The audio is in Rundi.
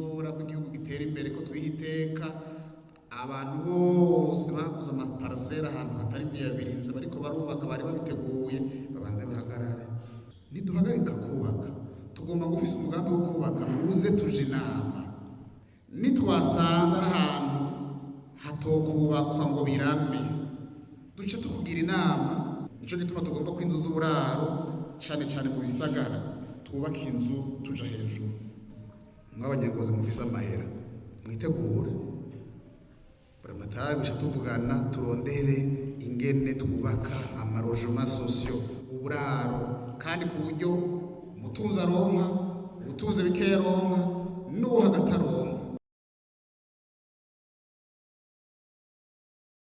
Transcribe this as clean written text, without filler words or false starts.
isura, ko igihugu gitera imbere, ko twiha iteka. Abantu bose baguze amaparasera ahantu hatari viyabiriza bariko barubaka, bari babiteguye, babanze bahagarare. Ntiduhagarika kubaka, tugomba gufisa umugambi wo kubaka, uze tuje inama. Nitwasanga ari ahantu hatokubakwa ngo birame, duce tukugira inama. Nico gituma tugomba ko inzu z'uburaro cane cane mu bisagara twubaka inzu tuja hejuru. Mw'abanyengozi mufise amahera mwitegure, buramatari busha tuvugana, turondere ingene twubaka amarojema sosiyo, uburaro, kandi ku buryo umutunzi aronka, ubutunzi bikeya aronka, n'uwo hagati.